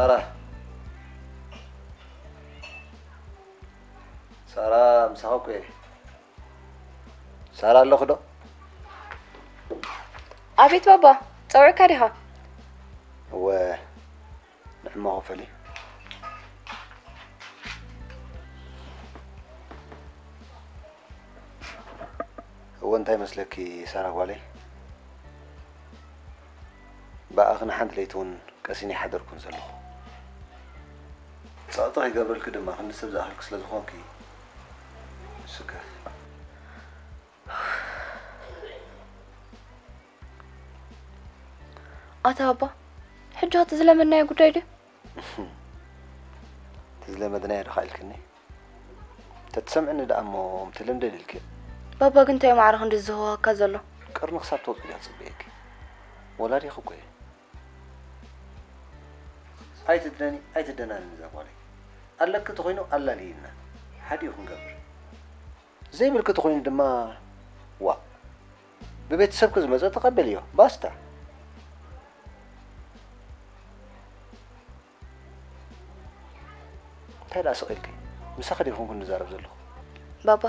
ሳራ፣ ሳራ፣ ምሳኻ እኮ እየ። ሳራ፣ ኣለኹ ዶ? ኣቤት ባባ፣ ጸውዕካ ዲኻ? እወ፣ ንዕማ ክፈሊ። እወ፣ እንታይ መስለኪ ሳራ ጓለይ? ብኣኺ ንሓንቲ ለይቲ እውን ቀሲነ ኣይሓደርኩን ዘለኹ። ጸቕጢ ከይገብረልኪ ድማ ክንዲ ሰብ ዝኣኽልኪ ስለ ዝኾንኪ፣ ስከፍ። ኣታ ኣባ፣ ሕጂ እቲ ዝለመድናዮ ጉዳይ ድዩ? እቲ ዝለመድናዮ ዶ ኢልክኒ? ተትሰምዕኒ ደኣ እሞ ምትልምደል ኢልኪ። ባባ ግን እንታይ ማዕረ ክንዲ ዝህወካ ዘሎ? ቅርኒ ክሳብ ተውፅእ ድያ ትፅበየኪ? ወላዲኺ እኮ እየ። ኣይትድነኒ፣ ኣይትደናነኒ እዛ ጓለይ። ኣለኪ ተኾይኑ ኣላልይና። ሓዲኡ ክንገብር። ዘይብልኪ ተኾይኑ ድማ፣ ዋ፣ ብቤተሰብኪ ዝመጸ ተቐበልዮ። ባስታ። እንታይ ደኣ ስቕ ኢልኪ? ምሳኺ ዶ ይኾንኩ ንዛረብ ዘለኹ? ባባ፣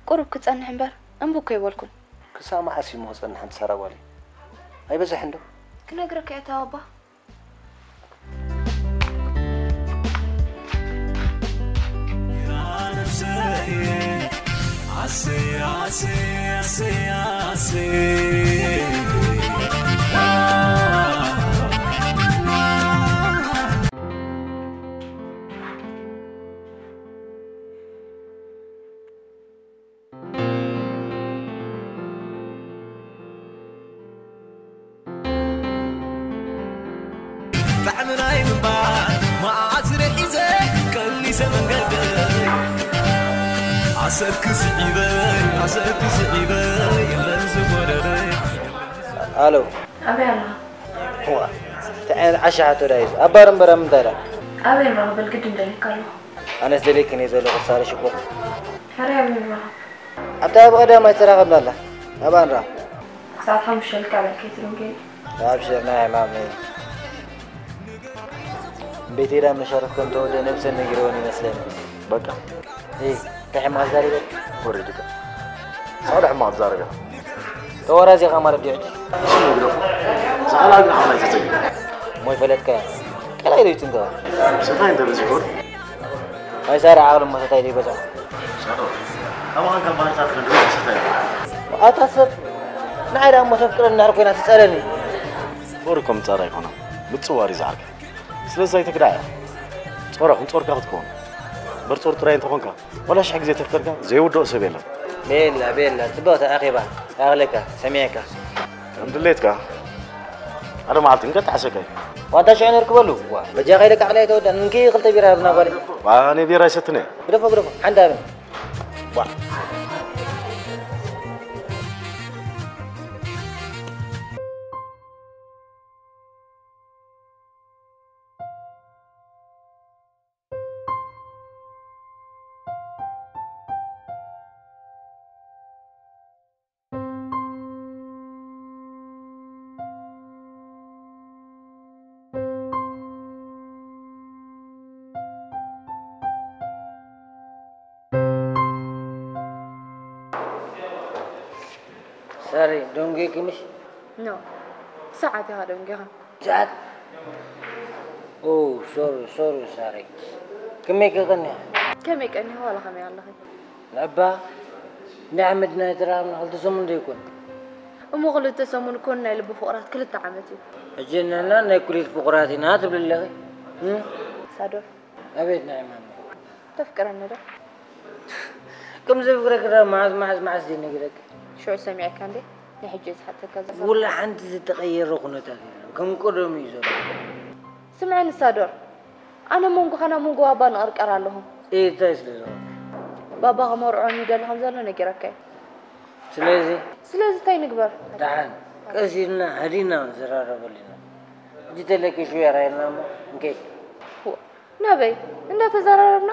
ቁሩብ ክጸንሕ እምበር፣ እምቢ እኮ ኣይበልኩን። ክሳብ መዓስ እዩ እሞ ክጸንሕ ኣንቲ ሳራ ጓለይ? ኣይበዝሕን ዶ? ክነግረካ እየ እታ ባባ። ጣዕሚ ናይ ምንባር መዓዝ ርሒዘ ቀሊሰ መንገደይ ኣሰኪ ስዒበ ኣሰኪ ስዒበ የለን ዝጎደለይ። ኣሎ። ኣበይ ኣለኻ? ዋ፣ እንታይ ዓይነት ዓሻ ሕቶ ዳዩ? ኣብ ባር እምበር ኣብ ምንታይ ኢላ? ኣበይ እምበር ክብል ግድን ደሊካ ኣለኹ። ኣነስ ደልየክን እየ ዘለኹ ሳሪ ሽኮር። ሕራይ ኣበይ ንራኸብ? ኣብታ ኣብ ቀዳማይ ተራኸብና ኣላ። ኣብኣ ንራኸብ። ክሳብ ሓሙሽተ ልክዕ በል ከይትደንጉየኒ። ኣብሽር ናይ ሕማም እየ። ቤተይ ዳ መሻርፍ ከም ተወልደ ነብሰን ነጊረወን ይመስለኒ። በቃ። እይ፣ እንታይ ሕማቕ ዛሪበ? ወሪድካ። ሳልሕ ሕማቕ ዛረበ። ተወራዚኻ ማለት ድዩ ሕጂ? እሺ፣ ንግደፎ። ዝኸላ ግን ዓቕላይ ተጸጊ። እሞ ይፈለጥካ። ቀላይ ዶ ይጽንቀ? ሰታይ እንተ በዚሑ። ኣይ ሳራ ዓቕሊ እሞ ሰታይ ዶ ይበዝሖ? ሻዶ። ኣባኻን ካብ ባህርታት ከንድሮ ሰታይ። ኣታ ሰብ፣ ንዓይ ደኣ እሞ ተፍቅረኒ እንድሕር ኮይና ትጸለኒ። ፍቕሪ እኮ ምጻር ኣይኮነን፣ ምጽዋር እዩ ዝዓርከ። ስለዚ ኣይተግዳዕ እያ። ጾራ ክንጾርካ ክትከውን። እምበር ጾር ጥራይ እንተኾንካ፣ ዋላ ሽሕ ግዜ ተፍቀርካ ዘይውድኦ ሰብ የለን። ቤላ፣ ቤላ፣ ጽብቕቲ ኣኼባ። ይኣኽለካ፣ ሰሚዐካ። ከም ድሌትካ። ሓደ መዓልቲ እንቀጣዕሰካ እዩ። ዋንታ ሽዑ ነርክበሉ። ዋ፣ በጃኻ ኢለካ ዓቕሊ ኣይተወድእን። እንኪ ክልተ ቢራ ሃብና ጓለይ። ዋ፣ ኣነ ቢራ ኣይሰትን እየ። ግደፎ፣ ግደፎ። ሓንቲ ሃብኒ። ዋ። ሳሪ፣ ደንጒኺ ምሽ? ኖ፣ ሰዓት ኢኻ ደንጒኻ። ሰዓት? ኦ፣ ሶሪ፣ ሶሪ፣ ሳሪ። ከመይ ከ ቀኒኻ? ከመይ ቀኒኻ ዋላ ከመይ ኣለኺ? ንዕባ፣ ንዓመት ናይ ተራኸብና ክልተ ሰሙን ዶ ይኮን? እሞ ክልተ ሰሙን እኮ ናይ ልቢ ፍቑራት ክልተ ዓመት እዩ። ሕጂ ንሕና ናይ ኩሊት ፍቑራት ኢና ትብሊ ኣለኺ? እም? ሳዶር። ኣቤት ናይ ማሚ። ተፍቅረኒ ዶ? ከም ዘፍቅረኪ ዶ መዓዝ፣ መዓዝ፣ መዓዝ ድየ ነጊረኪ? ሽዑ ሰሚዐካ እንዴ? ናይ ሕጂ ዝሓተካ ዘሎ። ወላ ሓንቲ ዝተቐየረ ኩነታት የለን። ከም ቀደሙ እዩ ዘሎ። ስምዐኒ ሳዶር፣ ኣነ መንጎኻን ኣብ መንጎ ባባ ንቕርቀር ኣለኹ። እይ፣ እንታይ ስለ ዝኾንኩ? ባባ ክመርዖ ይደሊ ከም ዘሎ ነጊረካ እየ። ስለዚ? ስለዚ እንታይ ንግበር? ደሓን፣ ቀስ ኢልና ሃዲና ንዘራረበሉ ኢና። ሕጂ ተለኪ ሽው የራየልና እሞ፣ እንከይድ። ዋ፣ ናበይ? እንዳተዘራረብና?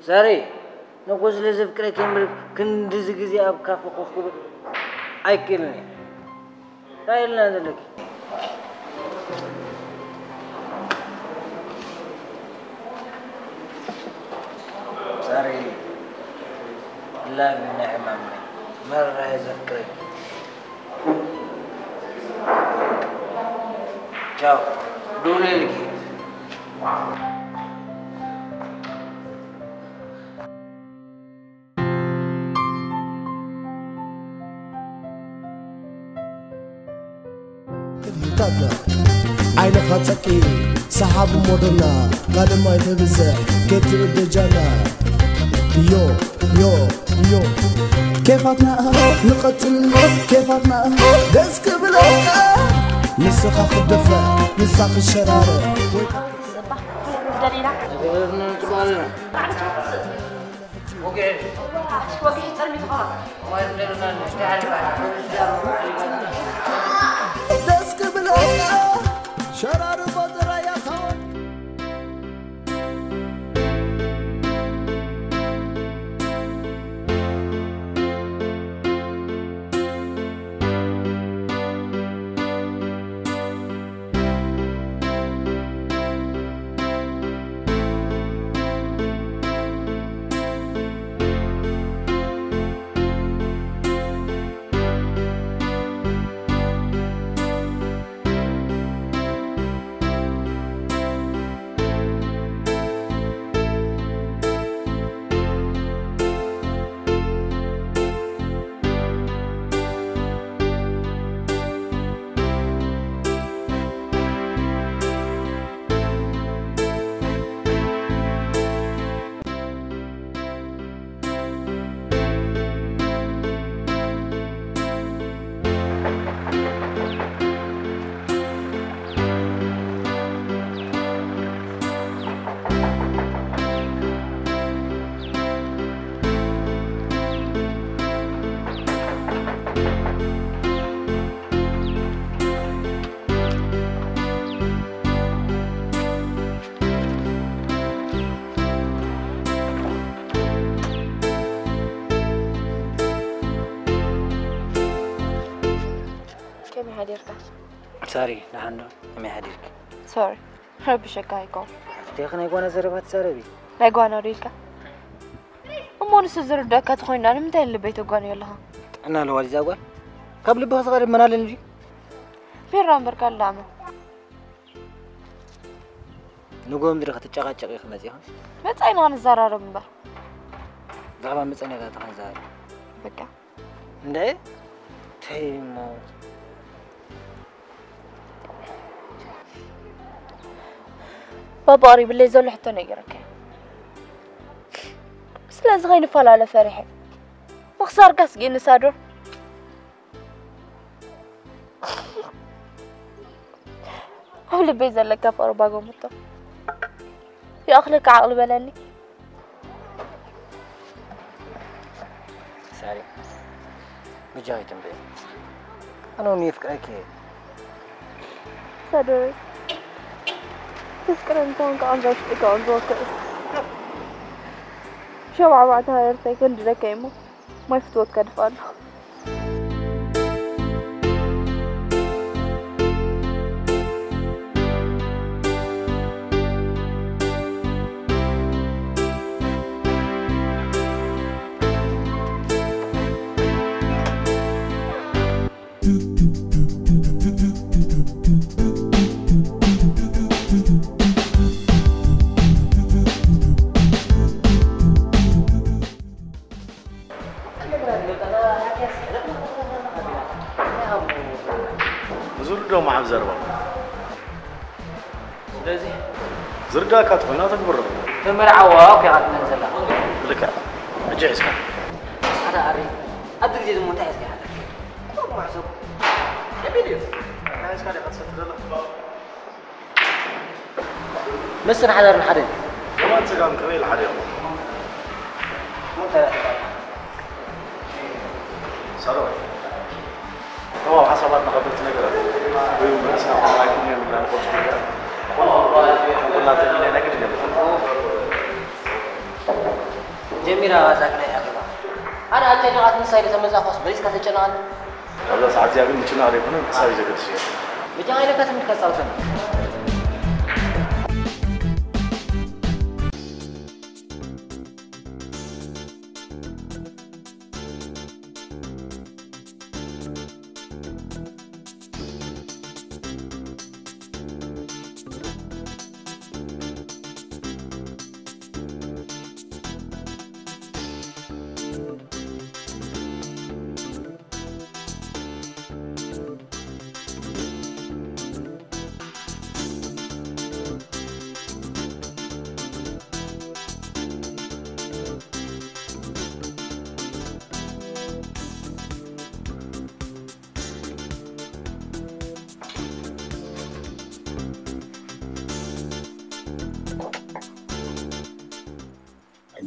ሳሪ፣ ነኮ ስለ ዘፍቅረኪ እምበር ክንድዚ ግዜ ኣብ ካፈ ኮፍ ክብል ኣይክእልን እየ። እንታይ ኢልና ዘለኪ? Sorry. Love you, Nehemah. Mara is a great. Ciao. Do it again. ታብላ ዓይንኻ ጸቂ ሰሓብ ሞዶና ጋደማ ይተብዝሕ ከትእደጃና ዮ ዮ ዮ ኬፋትና ንቐጽል ኬፋትና ደስ ክብለካ ንስኻ ክደፈ ንሳ ክሸራረ ወይ ደሊላ ወግሒ ጸልሚ ዝኾነ ደስ ክብለካ ሸራርቦ ጥራይ ኣታወት ከመይ ሓዲርካ? ሳሪ ደሓን ዶ? ከመይ ሓዲርኪ? ሶሪ ረቢሸካ ኣይኮን። ሓፍተይ ከ ናይ ጓና ዘረባ ትዛረቢ? ናይ ጓና ዶ ኢልካ? እሞ ንሱ ዝርደኣካ ተኾይንና ንምንታይ ንልበይ ተጓንዮ ኣለኻ? ጥዕና ኣለዋ ድዛ ጓል? ካብ ልብኺ ዝቐርብ መን ኣለኒ ድዩ? ቢራ እምበር ካልእ ደኣ መን? ንግሆ ምድሪ ክትጨቓጨቒ ክመፂ ኢኻ? መፃኢና ክንዘራረብ እምበር። ብዛዕባ መፃኢና ዳኣ እንታይ ክንዘራረብ? በቃ። እንደ ተይ እሞ። ባባ ቀሪብለይ ዘሎ ሕቶ ነጊረካ እየ። ስለዚ ከይንፈላለ ፈሪሐ። ምኽሳርካ ስጊእኒ ሳዶር። ኣብ ልበይ ዘለካ ፍቕሪ ባጎ ምቶ ይኣኽለካ ዓቕሊ በለኒ። ሳሪ በጃኺ ትንበይ ኣነ እውን የፍቅረኪ እየ። ሳዶረይ ተፍቅረኒ እንተኾንካ ቃንዛ ውሽጢ ከ ቃንዝወካ እዩ። ሸባዕባዕታ ሃረርታይ ከንድደካ እየ እሞ ማይ ፍትወትካ ድፍኣ ኣለኹ። ዝርድኦም ዓብ ዘረባ ስለዚ ዝርዳእካ ተኾይና ተግብሮ ተመርዓዋ እኮ ኢኻ ትመን ዘላ ልክዕ ሕጂ ሒዝካ ሓደ ኣሪ ኣብዚ ግዜ ዝሞ እንታይ ሒዝካ ኢኻ ተርኪብ ቁሩብ ማሕሰብ ከቢድ እዩ እንታይ ሒዝካ ዲኻ ትሰቲ ዘሎ መስን ሓዳርን ሓደ የማን ጸጋም ከመይ ኢሉ ሓደ ይኸውን? ሳዶር፣ እቶም ኣብ ሓሳባትና ከበድቲ ነገራት ወይ እውን ብርእስና ቁሩብ ኣይኮኑን እዮም ኢልና ንቆጽሮ ነገራት ኩሉ ተቢልና ኢና ግድን እዮም። ጀሚራ እዛ ግናይ ኣገባ ኣነ ኣጨነቓት ንሳ ኢለ ተመጻእኳስ መሊስካ ተጨነቓኒ። ኣብዛ ሰዓት እዚኣ ግን ምጭናቕ ዘይኮነ ምሕሳብ እዩ ዘገድስ እዩ። ብጃኻ ኢለካ ትምህርካ ጻውተና።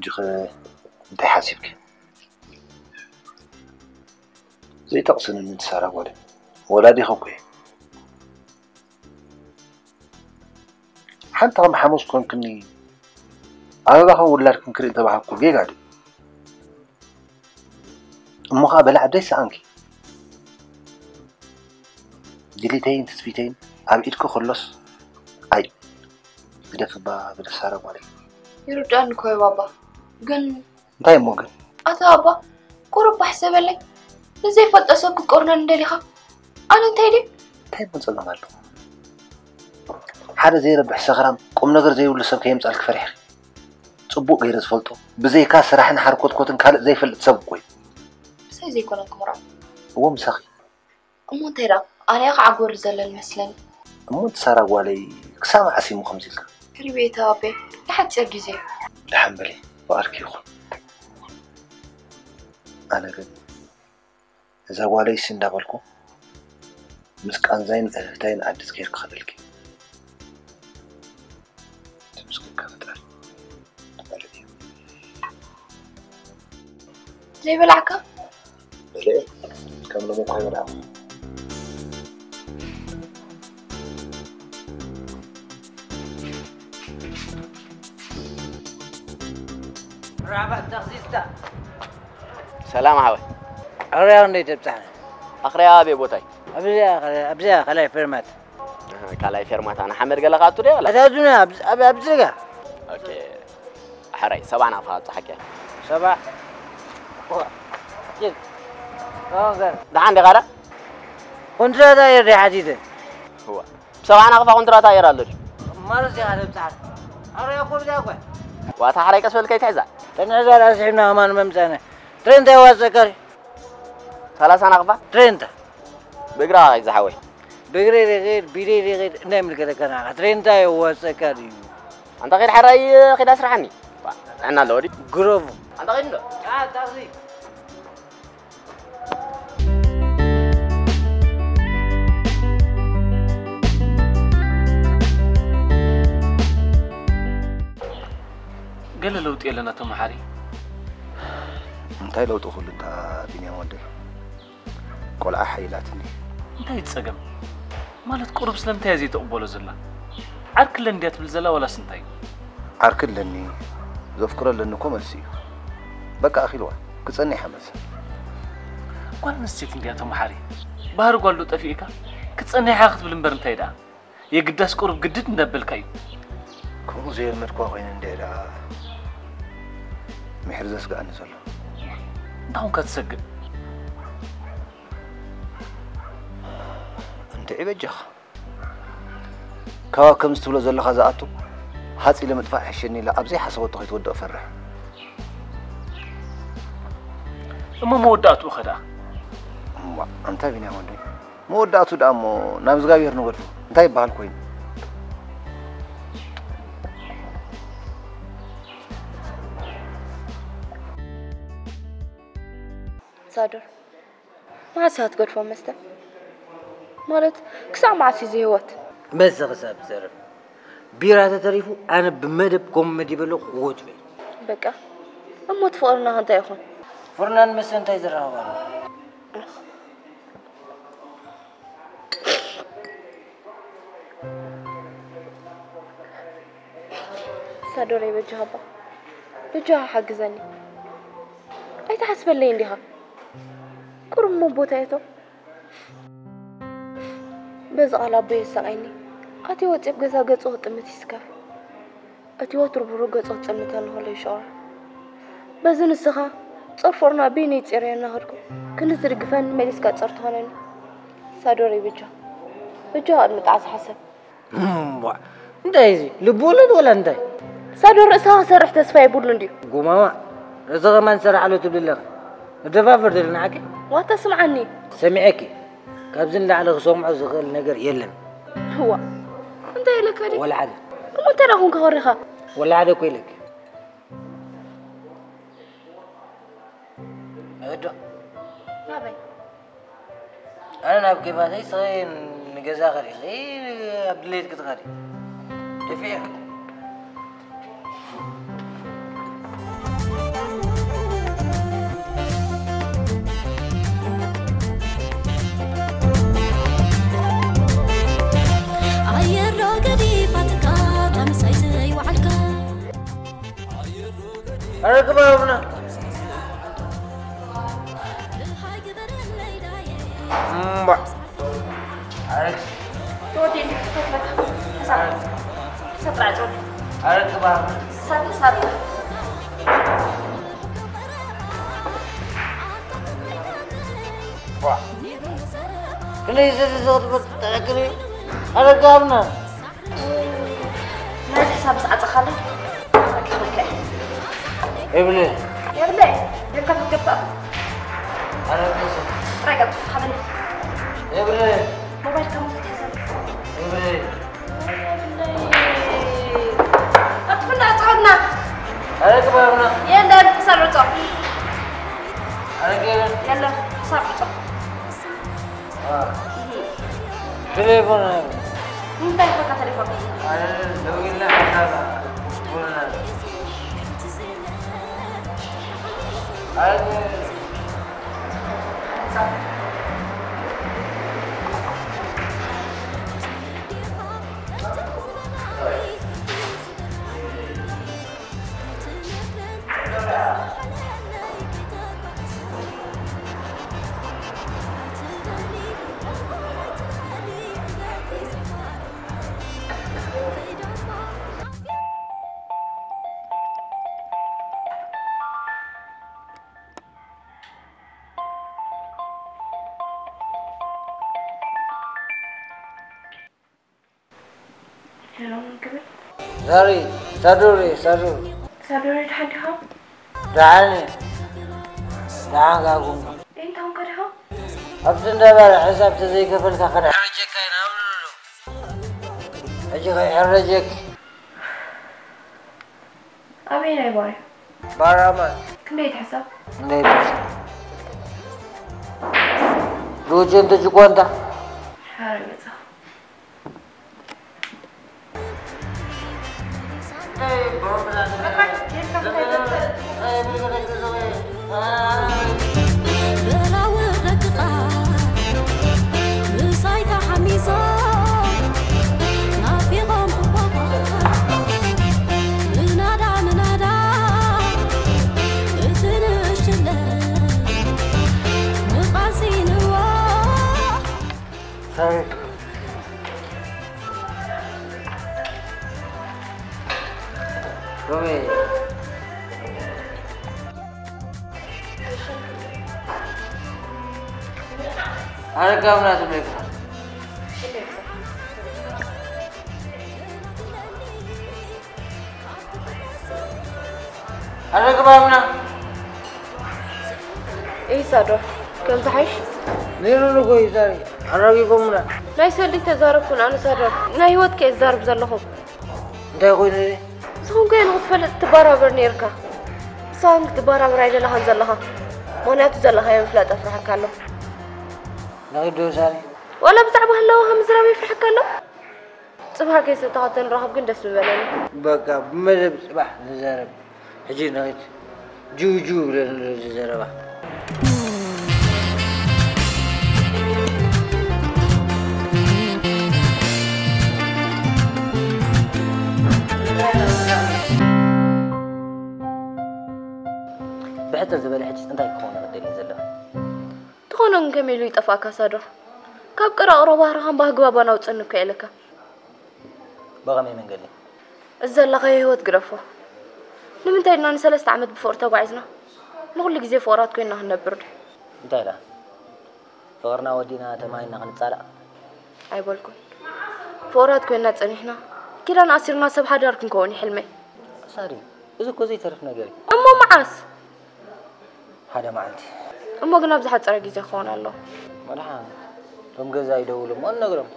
ሕጂ ኸ እንታይ ሓሲብኪ? ዘይጠቕስኒ ንትሳራ ጓለይ። ወላዲኺ እኮ እየ። ሓንቲ ከም ሓሙስ ኮንክኒ ኣበባኽን ውላድክን ክርኢ እንተባሃኩ ጌጋ ድዩ? እሞ ኸኣ በሊ ዓደይ ሰኣንኪ። ድሊተይን ትጽቢተይን ኣብ ኢድኪ ከሎስ፣ ኣይ፣ ግደፍባ፣ ግደፍ ሳራ ጓለይ። ይርዳእኒ እኮ እዩ ባባ፣ ግን እንታይ እሞ ግን? ኣታ ባባ፣ ቁሩብ ባሕ ዘበለይ። ንዘይፈልጦ ሰብ ክትቆርነኒ ደሊኻ? ኣነ እንታይ ድዩ? እንታይ እሞ ጸገም ኣለዎ? ሓደ ዘይረብሕ ሰኽራም፣ ቁም ነገር ዘይብሉ ሰብ ከየምጻልኪ ፈሪሕኪ? ጽቡቕ ገይረ ዝፈልጦ፣ ብዘይካ ስራሕን ሓርኮትኮትን ካልእ ዘይፈልጥ ሰብ እኮ እዩ። ምሳይ ዘይኮነ ክምራ። እዎ ምሳኺ። እሞ እንታይ ደኣ? ኣነ እየ ክዓጎሉ ዘለኒ መስለኒ። እሞ እቲ ሳራ ጓለይ ክሳብ መዓስ እዩ ከምዚ ኢልካ? ሕሪ ቤተ ኣቤ፣ ንሓጺር ግዜ። ደሓን በሊ፣ ፍቓድኪ ይኹን። ኣነ ግን እዛ ጓለይሲ እንዳበልኩ ምስ ቃንዛይን እህህታይን ዓዲ ዝከይድ ክኸደልኪ። ትምስክካ ፈጣሪ ማለት እዩ። ዘይበላዕካ? በልዐ። ከም ሎሚ እኳ ይበላዕኩ። መርሓባ ተኽሲስታ። ሰላም ሓወይ። ኣኽርያ ክንደይ ተብጻሕና? ኣኽርያ ኣበይ ቦታይ? ኣብዚኣ፣ ኣብዚኣ ካልኣይ ፌርማታ። ኣሃ፣ ካልኣይ ፌርማታ ንሓመድ ገለ ክኣቱ ዶ ይበላ? ኣታ ኣዙና ኣብ-፣ ኣብ-፣ ኣብዚ ጋ። ኦኬ። ሕራይ፣ ሰብዓ ናቕፋ ኣብጽሓኪ። ሰብዓ? ዋ፣ ኪድ። ኦንገር። ደሓን ዲኻ ዳ? ኮንትራት ኣየር ዲኣ ሓቲተ? እዋ። ብሰብዓ ናቕፋ ኮንትራት ኣየር ኣሎ ድዩ? ማለት ዲኻ ተብጽሓ? ኣረ፣ ያኮብ፣ ዲያ እኮ። ዋታ ሕራይ ቀስ በል ከይትሕዛ። ተንሕዛ ዳኣ ስሒብና ከማን መምጻእና። ትሬንታ የዋጽእ ቀሪ። ሰላሳ ናቕፋ? ትሬንታ። ብእግራ ኸይድ ዝሓወይ። ብእግረይ ዲኺድ፣ ብኢደይ ዲኺድ፣ እንታይ ይምልከተካ ንዓኻ? ትሬንታ የዋጽእካ ድዩ? ኣንታ ኸይድ ሕራይ ኸይድ ኣስርሓኒ። ባ፣ ጥዕና ኣለዎ ድዩ? ግረፉ። ኣንታ ኸይድ እንዶ። ኣ፣ ታክሲ። ገለ ለውጢ የለን ኣቶ መሓሪ። እንታይ ለውጢ ክህሉ እንታ ቢንያም ወደይ? ቆልዓ ሓይላትኒ። እንታይ ጸገም? ማለት ቁሩብ ስለምንታይ እያ ዘይትቕበሎ ዘላ? ዓርኪ ኣለኒ ድያ ትብል ዘላ ዋላስ እንታይ? ዓርኪ ኣለኒ፣ ዘፍቅሮ ኣለኒ እኮ መልሲ እዩ። በቃ ኣኺልዋ፣ ክጸንሕ እያ መልሳ። ጓል ኣንስተይቲ እንድያ ተመሓሪ። ባህሪ ጓል ዶ ጠፊእካ? ክጸንሕ እያ ክትብል እምበር እንታይ ደኣ? የግዳስ ቁሩብ ግድድ እንዳበልካ እዩ። ከምኡ ዘየልመድኳ ኮይነ እንድየ ደኣ ምሕር ዘስግኣኒ ዘሎ። እንታይ ኮንካ ትሰግእ? እንድዒ በጃኻ። ካብ ኣብ ከምዚ ትብሎ ዘለኻ ዝኣቱ ሃጽ ኢለ ምጥፋእ ይሕሸኒ ኢለ ኣብ ዘይሓሰበቶ ከይትወድቕ እፈርሕ። እሞ መወዳእትኡ ከ ደኣ? እማ፣ ኣንታ ቢንያም ወደይ፣ መወዳእትኡ ደኣ እሞ ናብ እግዚኣብሔር ንገድፎ። እንታይ ይበሃል ኮይኑ? ሳዶር፣ መዓስ ኢኻ ትገድፎ መስተ? ማለት፣ ክሳብ መዓስ እዩ እዚ ህይወት? መስተ ክሳብ ዝተርፍ። ቢራ ተተሪፉ፣ ኣነ ብመደብ ኮመዲ በሎ ክወትሎ እዩ። በቃ፣ እሞ እቲ ፍቕርና ከ እንታይ ይኹን? ፍቕርናን መስተ እንታይ ዘራኽብ ኣሎ? ሳዶረይ በጃኻ እባ፣ በጃኻ ሓግዘኒ። ኣይትሓስበለይን ዲኻ? ቁሩብ እሞ ቦታ እቶ። በዚ ቃል ኣቦይ የሳቕየኒ። ኣትዩ ወጺኡ ኣብ ገዛ ገጹ ክጥምት ይስከፍ። እቲ ወትሩ ብሩህ ገጹ ክጥምተኒ ከሎ ይሸቑራ። በዚ ንስኻ ጾር ፍቕርና በይነይ ጺረዮ እናኸድኩ ክንዲ ትድግፈኒ መሊስካ ጾር ትኾነኒ። ሳዶረይ በጃ፣ በጃኻ ቅድሚ ጣዕሳ ሕሰብ። እምቧ፣ እንታይ እዚ? ልብ ወለድ ወላ እንታይ? ሳዶር ርእስኻ ክሰርሕ ተስፋ የብሉን ድዩ? ጉማማ፣ ርእሲ ከማን ዝሰርሕ ኣሎ ትብሊ ኣለኺ። ንደፋፍር ደሊ ንዓኪ? ዋታ ስምዓኒ። ሰሚዐኪ። ካብዚ ንላዕሊ ክሰምዖ ዝኽእል ነገር የለን። እዋ፣ እንታይ ኢለካ ድዩ? ወላ ሓደ። እሞ እንታይ ደኣ ኮንካ ወሪኻ? ወላ ሓደ እኮ ኢለኪ። እዶ። ናበይ? ኣነ ናብ ገባተይ፣ ንስኺ ንገዛ ኸዲ፣ ኣብ ድሌት ክትኸዲ። ደፊዕኺ። ኣረ ግባ ኣብና። እምባ። ኣረ ተወዲ እንዲህ ተፈትፈት። ተሳብ። ተሳብ ጥራይ ተወዲ። ኣረ ግባ ኣብና። ተሳብ፣ ተሳብ። ዋ። ክንደይ ዘ-፣ ዘ-፣ ዘ-፣ ኣረ ግባ ኣብና። ናይዚ ሕሳብ ዝዓጸኻለይ? የብለይ። የብለይ። የብለይ። የብካ ትገባእ። ኣረ፣ ጥራይ ገብ፣ ሃበኒ። የብለይ። ሞባይል ከም ትሕሰብ። የብለይ። የብለይ። ኣትፍና፣ ኣጽዖና። ኣረ፣ ግባብና። የለን፣ ክሳብ ዕጾ። ኣረ፣ ገበን። የለን፣ ክሳብ ዕጾ። ቴሌፎን። እንታይ ኮታ ቴሌፎን? ኣረ፣ ደዊልና ሓሳብ ቡና። ኣረ፣ ሄሎ፣ መን ክብል? ዛሪ፣ ሳዶሪ፣ ሳዶሪ። ሳዶሪ፣ ደሓን ዲኻ? ደሓን እየ። ደሓን ጋጉም። እንታይ ሆንካ ዲኻ? ኣብቲ እንዳባር ሕሳብ ተዘይከፈልካ ከነሕርጀካ ኢና፣ ኣብሉሉ። ሕጂ ከይሕረጀክ። ኣበየናይ ባር እዩ? ባራማ። ክንደይ ትሕሰብ? ክንደይ ትሕሰብ? ዱችን ትጭቆንታ? ሓረ መጻ። Sorry. ሮሜ። ኣረጋብና ትብለካ። ኣረጋብና። ኢሳዶር፣ ከምዚ ሓይሽ? ነይሩ ንጎ ይዛሪ። ኣራጊፎምና። ናይ ሰልዲ ተዛረብኩን ኣነ ሳዶር። ናይ ህይወት ከ ይዛረብ ዘለኹ። እንታይ ኮይኑ እዚ? ንስኹም ከ ንኽትፈልጥ ትበራበር ነይርካ። ንስኻ ግን ክትበራበር ኣይደለኻን ዘለኻ። ምኽንያቱ ዘለኻዮ ምፍላጥ ኣፍርሓካ ኣሎ። ንኺድ ዶ ሳሪ? ዋላ ብዛዕባ ህላወኻ ምዝራብ የፍርሓካ ኣሎ? ጽባሕ ከይሰተኻ ተንራኸብ ግን ደስ ምበለኒ። በቃ ብመደብ ጽባሕ ንዛረብ። ሕጂ ንኺድ። ጁ ጁ ብለን ዘሎ እዚ ዘረባ። ብሕጽር ዝበለ ሕጂስ እንታይ ክኸውን እዩ ደልዩ ዘሎ? ትኾኖ ግን ከመይ ኢሉ ይጠፍኣካ ሳዶር? ካብ ቅራቕሮ ባህርኻን ባህግባባን ኣውጽእኒ እኮ ኢለካ። ብኸመይ መንገዲ? እዚ ዘለኻዮ ህይወት ግደፎ። ንምንታይ ድና ንሰለስተ ዓመት ብፍቕሪ ተጓዒዝና? ንኹሉ ግዜ ፍቕራት ኮይንና ክንነብር ዶ? እንታይ ደኣ? ፍቕርና ወዲእና ተማሂና ክንጻላእ? ኣይበልኩን። ፍቕራት ኮይንና ጸኒሕና፣ ኪዳን ኣሲርና ሰብ ሓዳር ክንከውን እዩ ሕልመይ። ሳሪ፣ እዚ እኮ ዘይተርፍ ነገር እዩ። እሞ መዓስ? ሓደ መዓልቲ። እሞ ግን ኣብ ዝሓጸረ ግዜ ክኸውን ኣለዎ። መድሓን፣ እቶም ገዛ ይደውሉ እሞ ንነግሮም።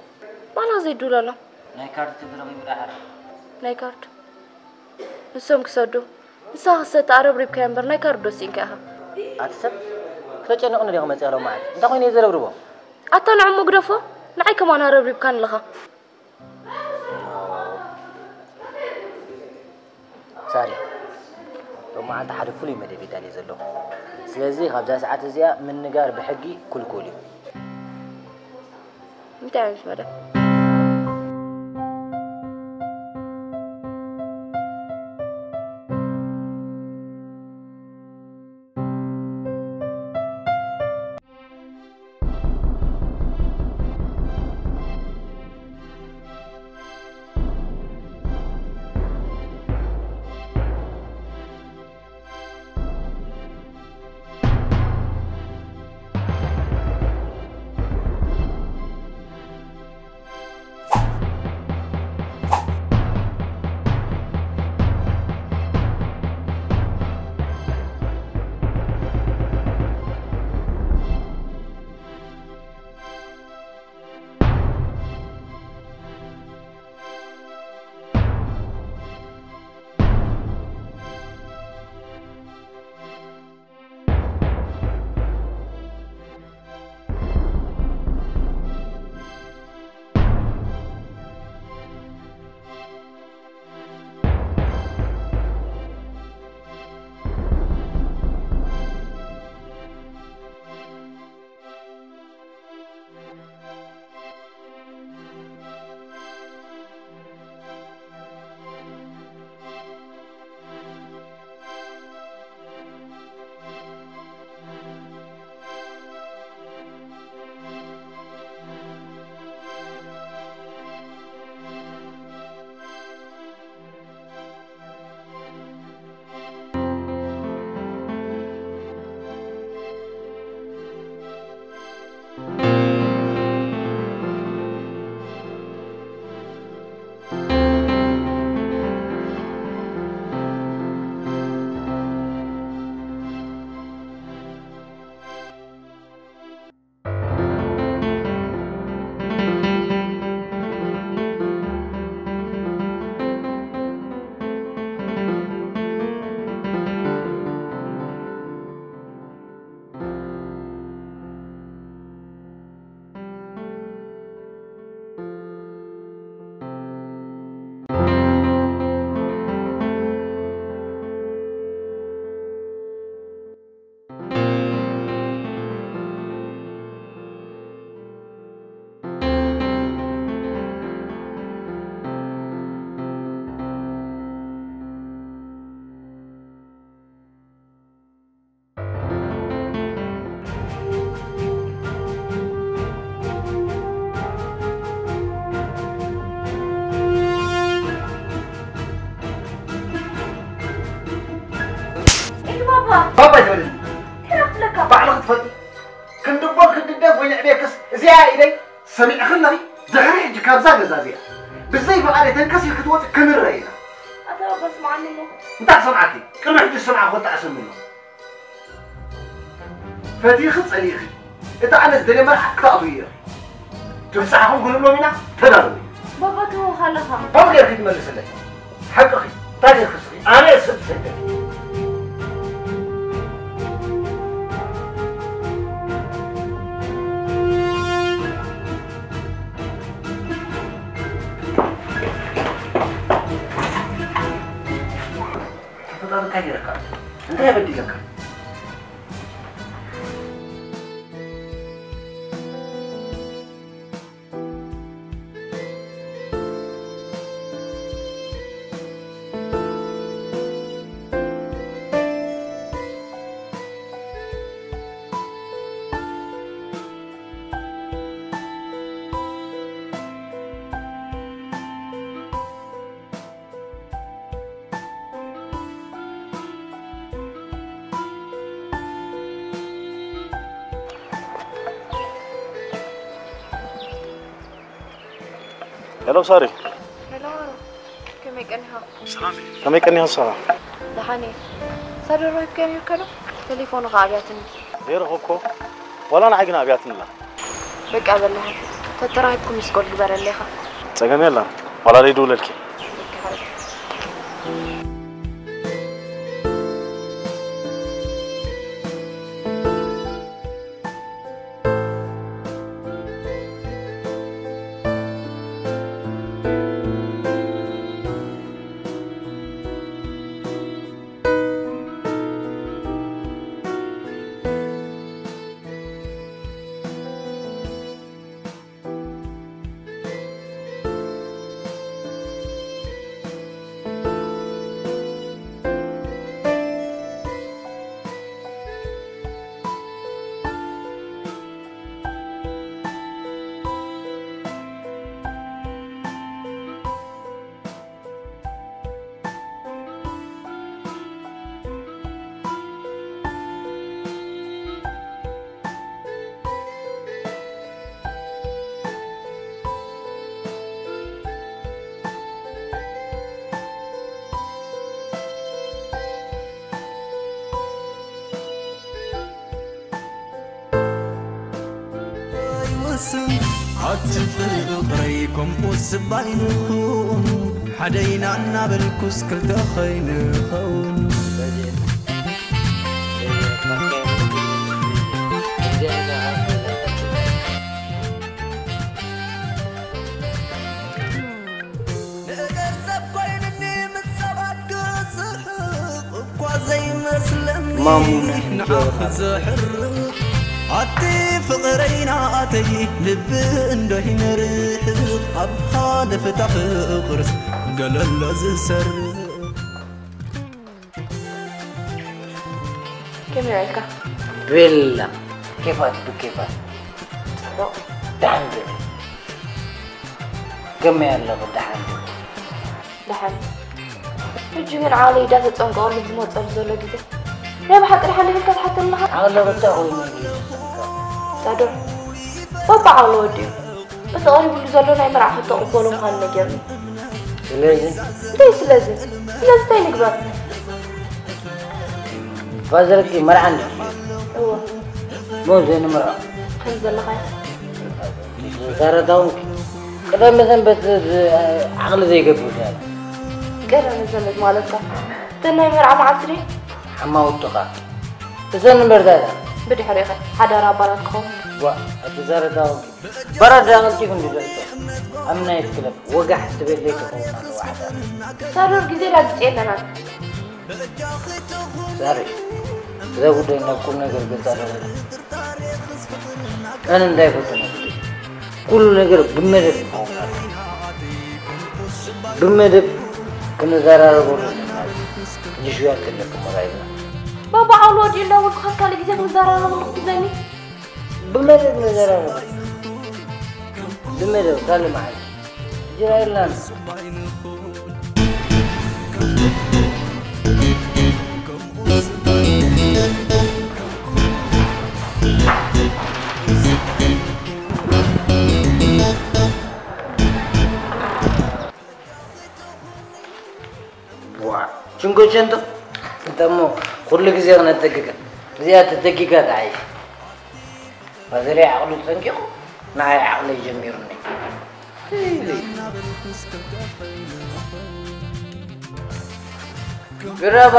ባላ ዘይድውለሎም። ናይ ካርድ ችግር ረኺቡ ደሓር። ናይ ካርድ። ንሶም ክሰዱ። ንስኻ ክሰቲ ኣረብሪብካዮ እምበር ናይ ካርድ ዶ ስኢንካ ኢኻ? ኣቲ ሰብ፣ ክተጨንቕኒ ዲኻ መጺኻ ሎም መዓልቲ? እንታይ ኮይኑ እየ ዘረብርቦ? ኣታ ንዕሞ ግደፎ፣ ንዓይ ከማን ኣረብሪብካኒ ኣለኻ። ሳሪ፣ ሎም መዓልቲ ሓደ ፍሉይ መደብ እዩ ዳልየ ዘለኹ። ስለዚ ካብዛ ሰዓት እዚኣ ምንጋር ብሕጊ ክልኩል እዩ። እንታይ ዓይነት መደብ? ንዕቤክስ እዚኣ ኢደይ ሰሚዕኽኒ ኣለኺ? ድሕሪ ሕጂ ካብዛ ገዛ እዚኣ ብዘይ ፍቓደይ ተንከስ ኢልኪ ክትወፂ ክንረአ ኢና። ኣታ ባባ ስምዓኒ እሞ። እንታይ ክሰምዓኪ? ቅድሚ ሕጂ ዝሰምዓኹ ክተዓሰኒ ኣሎ። ፈቲኺ ጸሊእኺ፣ እቲ ኣነ ዝደልዮ መርዓ ክትኣትዊ ኢኺ። ትብጻሕኹም ክንብሎም ኢና፣ ተዳለዊ። ባባ ትህውኽ ኣለኻ። ከምኡ ጌርኪ ትመልስለይ። ሓቅኺ፣ እንታይ ጌርኪ ስኺ? ኣነ እየ ሰብ ዝሰደድ። ተፈጣሪ እንታይ ጌረካ? እንታይ በዲለካ? ሄሎ ሳሪ። ሄሎ፣ ከመይ ቀኒኻ? ሰላም። ከመይ ቀኒኻ ሳራ? ደሓን እየ። ሳዶር ረኺብካዮ ነይርካ ዶ? ቴሌፎኑ ኸኣ ኣብያትኒ። ዘይረኸብኮ? ዋላ ንዓይ ግን ኣብያትኒ ኣላ። በቃ በላሕ። ተተራኺብኩም ሚስኮል ግበረለይ ኢኻ። ጸገም የለን። ዋላ ደይድውለልኪ። በቃ ሓረግ። ይወስን ኣቲ ፍቕረይ ከምኡ ስባይ ንኹን ሓደይና እናበልኩስ ክልተ ኸይንኸውን። ነገር ሰብ ኮይንኒ ምስ ሰባት ክስሕቕ እኳ ዘይመስለኒ ማሙ ናይ ንዓኺ ዘሕርቕ ኣቲ ፍቕረይ ናተይ ልቢ እንዶ ይነርሕቕ ኣብ ሃለፍታ ፍቕርስ ገለሎ ዝሰርቕ ከመይ ውዒልካ? ቤላ፣ ኬፋት ብኬፋት። ጽቡቕ። ደሓን ዶ? ከመይ ኣለኺ? ደሓን ዶ? ደሓን። ሕጂ ግን ዓሊ ኢዳ ተጸንቀቐሉ ዝመጸሉ ዘሎ ግዜ። ናይ ብሓቂ ደሓን ኢልካ ትሓተኒ ኣለኻ? ዓቕሊ ርታ ኮይኑ እዩ። ሳዶር፣ ባባ ዓቕሊ ወዲኡ። እቲ ቀሪቡሉ ዘሎ ናይ መርዓ ሕቶ ቅበሎ ምዃኑ ነጊሩኒ። ስለዚ? እንታይ ስለዚ? ስለዚ እንታይ ንግበር? ፋዘርኪ መርዓ እንድሕር እወ። ሞ ዘይንምርዖ? ከም ዘለኻዮ። ዛረታውን ቅደም ሰንበት ዝ-፣ ዓቕሊ ዘይገብር ዳር። ቅደም ሰንበት ማለትካ? እተን ናይ መርዓ መዓልቲ ድየ? ሓማውትኻ። እሰን እምበር ዳታ። ብድሕሪኸ ሓዳር ኣባላት ክኸውን። ዋ፣ ኣቲ ዛረታውን በረዳ ቀልጢፉ እንዲ ዝሕቶ ኣብ ናይት ክለብ ወጋሕ ትብል ለይትኸውን ኣለዋ ሓዳር። ሳዶር ግዜ ዳግጽ የለናን። ዛሬ እዛ ጉዳይ ናብ ቁም ነገር ገጻ ደረጃ ቀን እንዳይፈተነ ኩሉ ነገር ብመደብ ይኸውን። ብመደብ ክንዘራረበሉ ንኽእል። ሕጂ ሽውያ ከለኩም ራይና። ባባ ዓውሎ ወዲኡ እንዳበልኩ ካስ ካልእ ግዜ ክንዘራረበሉ ክትብለኒ? ብመደብ ንዘራረብ። ብመደብ ካልእ መዓልቲ። ጅራ የላን። ቸንቶ እንተሞ ኩሉ ግዜ ክነተግጋ እዚኣ ተተጊጋ ተዓይሽ ባዘለይ ዓቕሉ ጸንቂቑ ንዓይ ዓቕለይ ጀሚሩኒ። ግረባ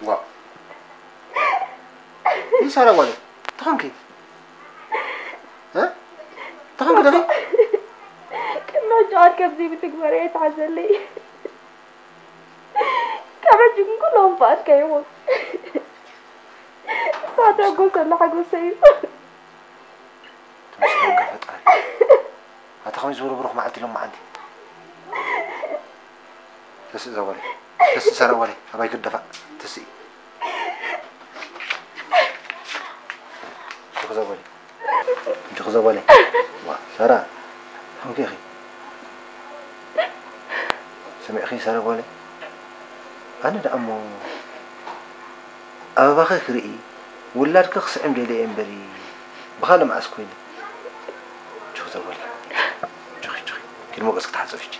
ዋ ይሳራ ጓለይ ተኾንኪ እ? ተኾንኪ ደኺ ቅድሚ ሕጂ ዓርከብ ዘይብትግበረ የተሓዘለይ ካብ ሕጂ ግን ኩሎም ብኣድካ ይኹን ንስኻ ተጎሰላ ሓጎሰ እዩ ተመስገንካ ፈጣሪ ኣታ ከመይ ዝበሉ ብሩኽ መዓልቲ ኢሎም መዓንቲ ተስእ ዘወለ ተስእ ሰረ ወለ ኣባይ ክደፋእ ተስእ እንዲኹ ዘወለ እንዲኹ ዘወለ ሰራ ከምኪ ኢኺ ሰሚዕኺ ሰረ ወለ ኣነ ደኣ እሞ ኣበባኺ ክርኢ ውላድኪ ክስዕም ደልየ እየ እምበሪ ብኻልእ መዓስ ኮይነ ጆክ ዘወል ጆክ ጆክ ኪድ ሞገስ ክትሓጽብ እሺ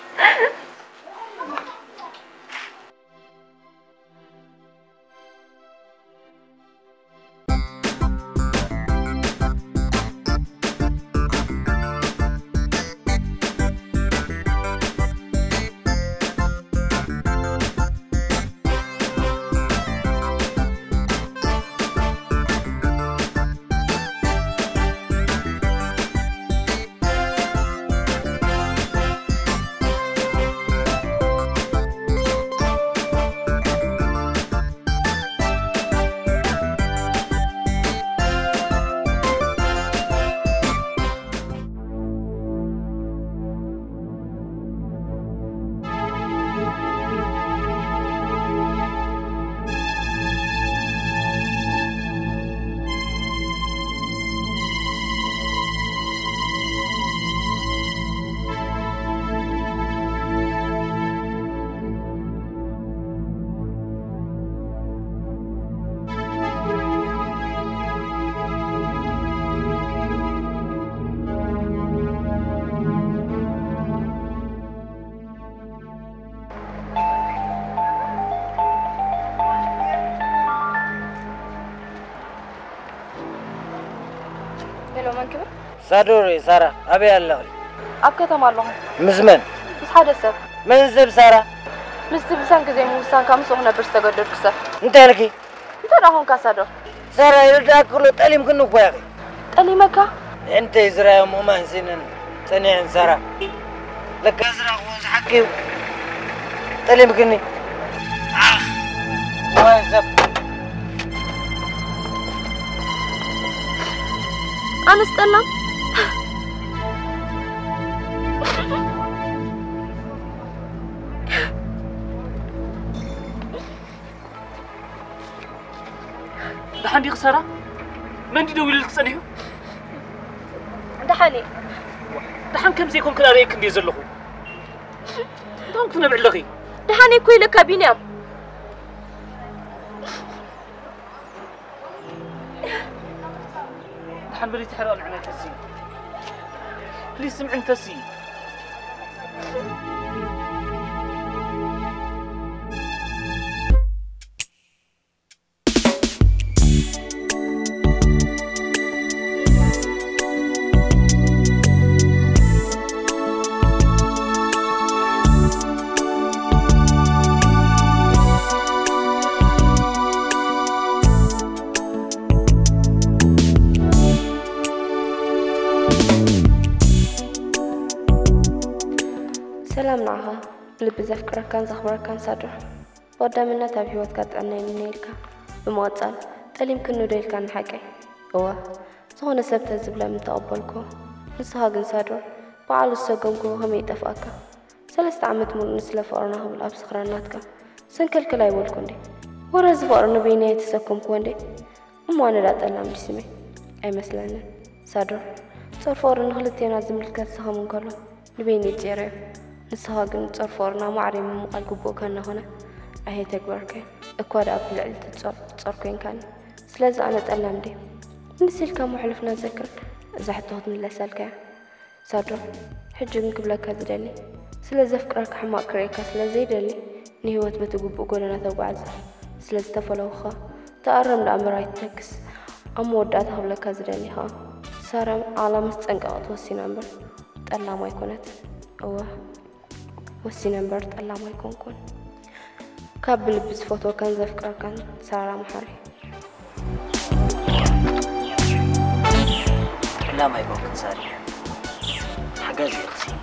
ሄሎ መን ክብል? ሳዶር ሳራ ኣበይ ኣለኺ? ኣብ ከተማ ኣለኹ። ምስ መን? ምስ ሓደ ሰብ። መን ሰብ ሳራ? ምስቲ ብሰንኪ ዘይምውሳንካ ምስኡ ክነብር ዝተገደድኩ ሰብ። እንታይ ኢልኪ? እንታይ ደኣ ኾንካ ሳዶር? ሳራ ይርዳእኪ ከሎ ጠሊምክኒ እኮ ኢኺ። ጠሊመካ? እንተ ዝራዮ ምእማን ሲንን ጸኒዕን ሳራ። ለካ ዝራእኽዎ ዝሓቂ እዩ። ጠሊምክኒ። ኣኽ፣ ዋይ ሰብ። ኣነስ ጠላም። ደሓን ዲኺ ሳራ? መን ድዩ ደዊሉልኪ ጸኒሑ? ደሓን እየ። ደሓን ከም ዘይኮንኪ ኣርእየኪ እንድየ ዘለኹ። እንታይ ክትነብዒ ኣለኺ? ደሓን እየ እኮ ኢለካ ቢንያም። ደሓን በሊ ትሕረቕ ንዕና ተሲ። ፕሊዝ ስምዕን ተሲ። ንዓኻ ብልቢ ዘፍቅረካን ዘኽብረካን ሳድር፣ ብቐዳምነት ኣብ ህይወትካ ጥዕና ይምነየልካ። ብምቕጻል፣ ጠሊምክኒ ዶ ኢልካኒ ሓቀይ? እወ፣ ዝኾነ ሰብ ተዝብለ ምተቐበልኩ። ንስኻ ግን ሳድር፣ በዓሉ ዝሰገምኩዎ ከመይ ይጠፍኣካ? ሰለስተ ዓመት ሙሉእ ንስለ ፍቕርና ክብል ኣብ ስኽራን ናትካ ሰንከልከል ኣይበልኩ እንዴ? ወረ እዚ ፍቕሪ ንበይነይ ኣይተሰከምኩዎ እንዴ? እሞ ኣነ ዳ ጠላም ድዩ ስመይ? ኣይመስለንን። ሳዶር፣ ጾር ፍቕሪ ንኽልቴና ዝምልከት ዝኸውን ከሎ ንበይነይ ጸይረዮ። ንስኻ ግን ጾር ፍቕርና ማዕረ ምምቓል ግቡእካ እናኾነ ኣይተግበርካዮ። እኳ ደኣ ብልዕሊ እቲ ጾር፣ ጾር ኮይንካኒ። ስለዚ ኣነ ጠላም ድየ? ንስ ኢልካ እሞ ሕሉፍና ዘክር። እዛ ሕቶ ክትምለሰልካ እያ። ሳድሮ፣ ሕጂ ግን ክብለካ ዝደሊ፣ ስለ ዘፍቅረካ ሕማቕ ክርእየካ ስለ ዘይደሊ፣ ንህይወት በቲ ግቡእ ጎደና ተጓዓዝ ስለ ዝተፈለኹኻ፣ ተኣረም ደኣ እምበር ኣይትተክስ። ኣብ መወዳእታ ክብለካ ዝደሊ ኸኣ፣ ሳራ ዓቕላ ምስ ጸንቀቐት ወሲና እምበር ጠላም ኣይኮነትን። እወ፣ ወሲነ እምበር ጠላም ኣይኮንኩን። ካብ ብልቢ ዝፈትወካን ዘፍቅረካን ሳራ መሓሪ። ጠላም ኣይኮንክን ሳሪ፣ ሓጋዚ ኢኽሲ።